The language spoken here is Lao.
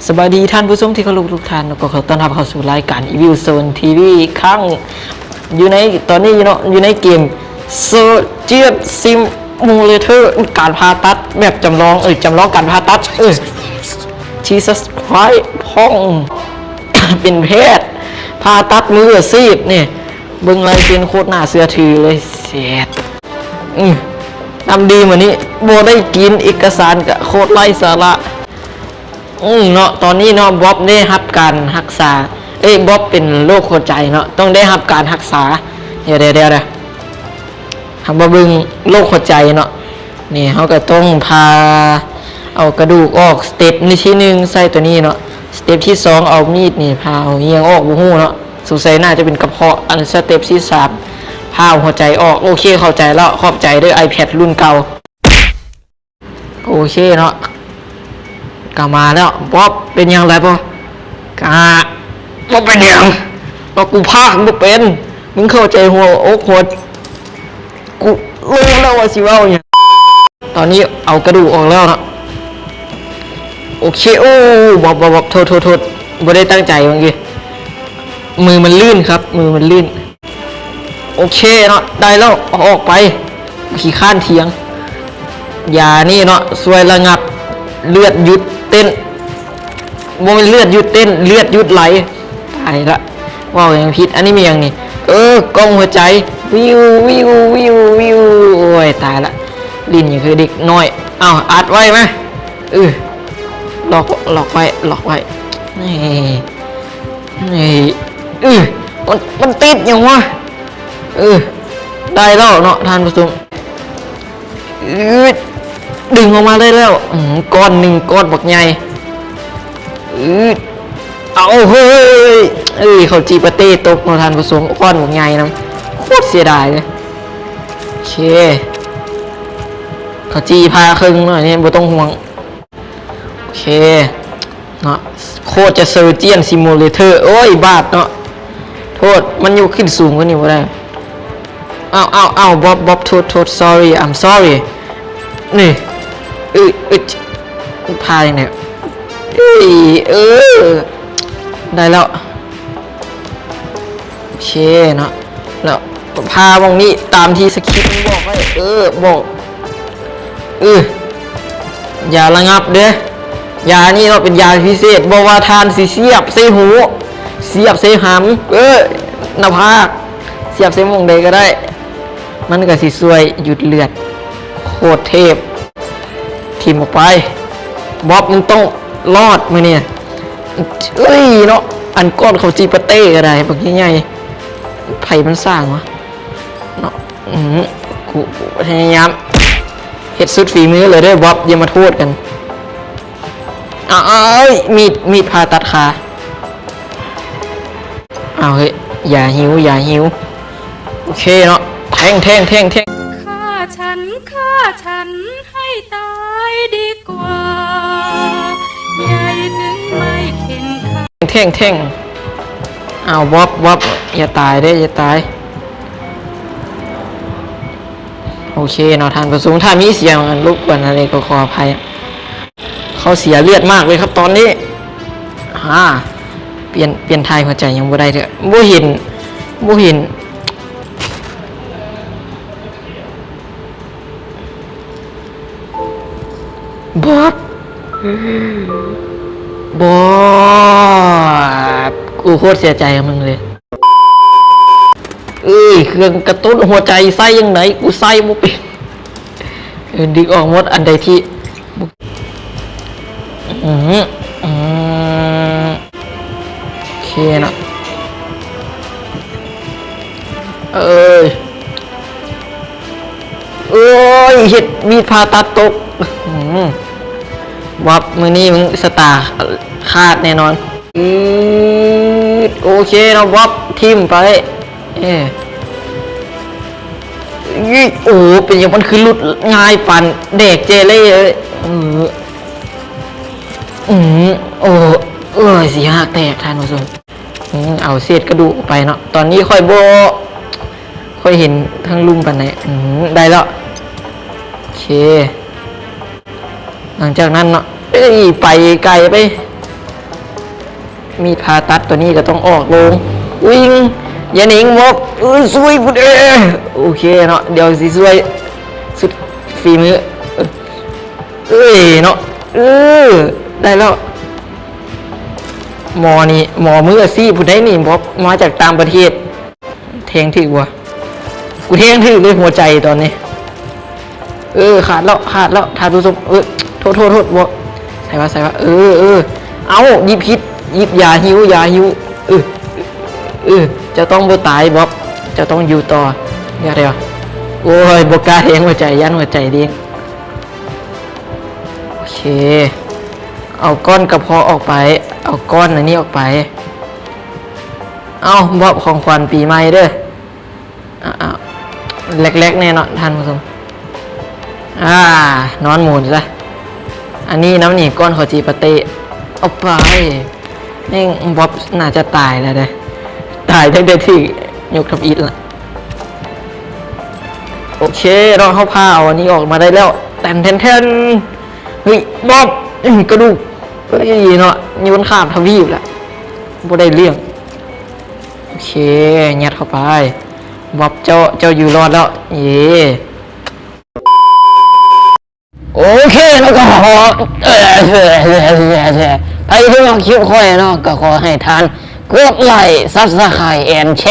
ສະບາຍດີທ່ານຜູ້ຊົມທີ່ເຄົາລົບທຸກທ່ານ ແລ້ວກໍຂໍຕ້ອນຮັບເຂົ້າສູ່ລາຍການ Evil Zone ທີ ວີ ອີກຄັ້ງ ຢູ່ໃນຕອນນີ້ເນາະ ຢູ່ໃນເກມ Surgeon Simulator ການຜ່າຕັດແບບຈຳລອງ ເອີ ຈຳລອງການຜ່າຕັດ ເອີ Jesus Christ ພ້ອງ ເປັນແພດຜ່າຕັດມືອາຊີບນີ້ ເບິ່ງລາຍເຊັນໂຄດໜ້າເຊື່ອຖືເລີຍ ແຊດ ອື ນ້ຳດີມມື້ນີ້ບໍ່ໄດ້ກິນ ເອກະສານກະໂຄດໄຮ້ສາລະ ອື ເນາະ ຕອນນີ້ເນາະ ບອບໄດ້ຮັບການຮັກສາ ເອີຍ ບອບເປັນໂລກຫົວໃຈເນາະ ຕ້ອງໄດ້ຮັບການຮັກສາ ດຽວໆໆ ເຮົາມາເບິ່ງໂລກຫົວໃຈເນາະ ນີ້ເຮົາກະຕ້ອງຜ່າເອົາກະດູກອອກ ສະເຕັບທີໜຶ່ງໃສ່ໂຕນີ້ເນາະ ສະເຕັບທີສອງເອົາມີດນີ້ຜ່າເອົາອີ່ຫຍັງອອກບໍ່ຮູ້ເນາະ ສົງໄສໜ້າຈະເປັນກະເພາະ ອັນສະເຕັບທີສາມຜ່າເອົາຫົວໃຈອອກ ໂອເຄ ເຂົ້າໃຈແລ້ວ ຂອບໃຈເດີ ໄອແພດລຸ້ນເກົ່າ. ໂອເຄເນາະ ກະມາແລ້ວ ບອບ ເປັນຫຍັງຫຼາຍບໍ່? ກະບໍ່ເປັນຫຍັງ ເພາະກູພາກບໍ່ເປັນ ມຶງເຂົ້າໃຈຫົວອົກຫົວ ກູຮູ້ແລ້ວວ່າຊິເວົ້າຫຍັງ ຕອນນີ້ເອົາກະດູກອອກແລ້ວເນາະ ໂອເຄ ໂອ້ ບອບ ບອບ ບອບ ໂທດ ໂທດ ໂທດ ບໍ່ໄດ້ຕັ້ງໃຈເມື່ອກີ້ ມືມັນລື່ນຄັບ ມືມັນລື່ນ. ໂອເຄເນາະ ໄດ້ແລ້ວ ເອົາອອກໄປ ຂີ້ຄ້ານຖຽງ ຢານີ້ເນາະ ຊ່ວຍລະງັບເລືອດຢຸດເຕັ້ນ ບໍ່ແມ່ນເລືອດຢຸດເຕັ້ນ ເລືອດຢຸດໄຫຼ ຕາຍລະ ເວົ້າຫຍັງຜິດ ອັນນີ້ແມ່ນຫຍັງນີ້ ເອີ ກ້ອງຫົວໃຈ ວິວ ວິວ ວິວ ວິວ ໂອ້ຍ ຕາຍລະ ຫຼິ້ນຫຍັງຄືເດັກນ້ອຍ ເອົ້າ ອັດໄວ້ມາ ເອີ ລັອກ ລັອກໄວ້ ລັອກໄວ້ ນີ້ ນີ້ ອື ມັນ ມັນຕິດຫຍັງວະ? ເອີ ໄດ້ແລ້ວເນາະທ່ານຜູ້ຊົມ ອື ດຶງອອກມາໄດ້ແລ້ວ ອື ກ້ອນໜຶ່ງ ກ້ອນບັກໃຫຍ່ ອື ເອົາ ເຮີ້ຍ ເອີຍ ເຂົ້າຈີປາເຕ້ຕົກເນາະທ່ານຜູ້ຊົມ ກ້ອນບັກໃຫຍ່ນຳ ໂຄດເສຍດາຍເລີຍ ໂອເຄ ເຂົ້າຈີຜ່າເຄິ່ງໜ້ອຍນີ້ ບໍ່ຕ້ອງຫ່ວງ. ໂອເຄເນາະ ໂຄດຈະ Surgeon Simulator ໂອ້ຍ ບາດເນາະ ໂທດ ມັນຍົກຂຶ້ນສູງກວ່ານີ້ບໍ່ໄດ້ ເອົາ ເອົາ ເອົາ ບອບ ບອບ ໂທດ ໂທດ sorry I'm sorry ນີ້ ອຶ ອຶ ຜ່າຈັ່ງໃດ ເອີຍ ເອີ ໄດ້ແລ້ວ ໂອເຄເນາະ ແລ້ວຜ່າໝ່ອງນີ້ຕາມທີ່ສະຄຣິບມັນບອກໄວ້ ເອີ ບອກ ອື ຢາລະງັບເດີ້ ຢານີ້ເນາະ ເປັນຢາພິເສດ ບໍ່ວ່າທ່ານຊິສຽບໃສ່ຫູ ສຽບໃສ່ຫຳ ເອີ ໜ້າຜາກ ສຽບໃສ່ໝ່ອງໃດກະໄດ້ ມັນກະຊິຊ່ວຍຢຸດເລືອດ ໂຄດເທບ ຖິ້ມອອກໄປ ບອບ ມຶງຕ້ອງລອດມື້ນີ້ ເອີຍເນາະ ອັນກ້ອນເຂົ້າຈີປາເຕ້ກະໄດ້ ບັກໃຫຍ່ໆ ໃຜມັນສ້າງວະເນາະ ອື ກູ ກູພະຍາຍາມເຮັດສຸດຝີມືແລ້ວເດີ້ ບອບ ຢ່າມາໂທດກັນ ອ້າຍ ມີດ ມີດຜ່າຕັດຂາ ອ້າວ ເຮີ້ຍ ຢ່າຫິວ ຢ່າຫິວ ໂອເຄເນາະ ແທງ ແທງ ແທງ ແທງ ຂ້າฉัน ข้าฉัน ให้ตายดีกว่า ใหญ่ถึงไม่เข็นฆ่า ແທງ ແທງ ອ້າວ ບອບ ບອບ ຢ່າຕາຍເດີ້ ຢ່າຕາຍ ໂອເຄເນາະທ່ານຜູ້ຊົມ ຖ້າມີສຽງລົບກວນອັນໃດກໍຂໍອະໄພ ເຂົາເສຍເລືອດມາກເລີຍຄັບຕອນນີ້ ອາ ປ່ຽນ ປ່ຽນຖ່າຍຫົວໃຈຍັງບໍ່ໄດ້ເທື່ອ ບໍ່ເຫັນ ບໍ່ເຫັນ ບອບ ບອບ ກູໂຄດເສຍໃຈກັບມຶງເລີຍ ເອີຍ ເຄື່ອງກະຕຸ້ນຫົວໃຈໃຊ້ຈັ່ງໃດ ກູໃຊ້ບໍ່ເປັນ ເອີ ດຶງອອກໝົດ ອັນໃດທີ່ ອື ອື ໂອເຄເນາະ ເອີຍ ໂອ້ຍ ເຮັດມີດຜ່າຕັດຕົກ ອື ວັບ ມື້ນີ້ມຶງຊະຕາຂາດແນ່ນອນ ອື ໂອເຄເນາະ ວັບ ຖິ້ມໄປ ເອີ ໂອ້ ເປັນຫຍັງມັນຄືຫຼຸດງ່າຍປານແດກເຈເລ່ເອີຍ ອື ອື ໂອ້ ເອີຍ ສີຫາກແຕກທ່ານຜູ້ຊົມ ອື ເອົາເສດກະດູກອອກໄປເນາະ ຕອນນີ້ຂ້ອຍບໍ່ຄ່ອຍເຫັນທັງລຸ່ມປານໃດ ອື ໄດ້ແລ້ວ ໂອເຄ ຫຼັງຈາກນັ້ນເນາະ ເອີຍ ໄປໄກໄປ ມີດຜ່າຕັດຕົວນີ້ກໍຕ້ອງອອກໂລງ. ວິ່ງ ຢ່າໜິງ ບອບ. ເອີ ຊ່ວຍກູແດ່. ໂອເຄເນາະ, ດຽວຊິຊ່ວຍສຸດຝີມື. ເອີ ເອີເນາະ. ເອີ ໄດ້ແລ້ວ. ໝໍນີ້ ໝໍມືອາຊີບພຸ້ນໃດ໋ນີ້ ບອບ, ມາຈາກຕ່າງປະເທດ. ແທງຖືກບໍ່? ກູແທງຖືກເລີຍຫົວໃຈຕອນນີ້. ເອີ ຂາດແລ້ວ ຂາດແລ້ວ ທ່ານຜູ້ຊົມ. ເອີ ໂທດ ໂທດ ໂທດ. ບໍ່ ໃສ່ວ່າ ໃສ່ວ່າ. ເອີ ເອີ ເອົ້າ ຫຍິບຜິດ ຫຍິບຢາຫິວ ຢາຫິວ. ເອີ ເອີ ເຈົ້າຕ້ອງບໍ່ຕາຍ ບອບ, ເຈົ້າຕ້ອງຢູ່ຕໍ່. ດຽວ ດຽວ. ໂອ້ຍ ບໍ່ກ້າແທງຫົວໃຈ ຢ້ານຫົວໃຈເດ້ງ. ໂອເຄ ເອົາກ້ອນກະເພາະອອກໄປ ເອົາກ້ອນອັນນີ້ອອກໄປ. ເອົ້າ ມອບຂອງຂວັນປີໃໝ່ເດີ້. ອ້າວ ແລກໆແນ່ເນາະທ່ານຜູ້ຊົມ. ອ່າ ນອນໝູນຊະ. ອັນນີ້ນຳນີ້ ກ້ອນເຂົ້າຈີປາເຕ້. ເອົາໄປ. ແມ່ງ ບອບໜ້າຈະຕາຍແລ້ວເດ້ ຕາຍຕັ້ງແຕ່ຖືກຍົກທຳອິດລະ. ໂອເຄເນາະ ເຮົາຜ່າເອົາອັນນີ້ອອກມາໄດ້ແລ້ວ. ແຕ່ນແທ້ນ. ເຮີ້ຍ ບອບ ກະດູກ. ເຮີ້ຍເນາະ ໂຍນຂ້າມທະວີບລະ ບໍ່ໄດ້ເລື່ອງ. ໂອເຄ ຍັດເຂົ້າໄປ. ບອບ ເຈົ້າ ເຈົ້າຢູ່ລອດແລ້ວ. ເຢ້ ໂອເຄ ແລ້ວກໍຂໍ ໃຜທີ່ມັກຄລິບຂ້ອຍເນາະ ກໍຂໍໃຫ້ທ່ານກົດໄລ ຊັບສະໄຄຣບ໌ ແອນແຊ.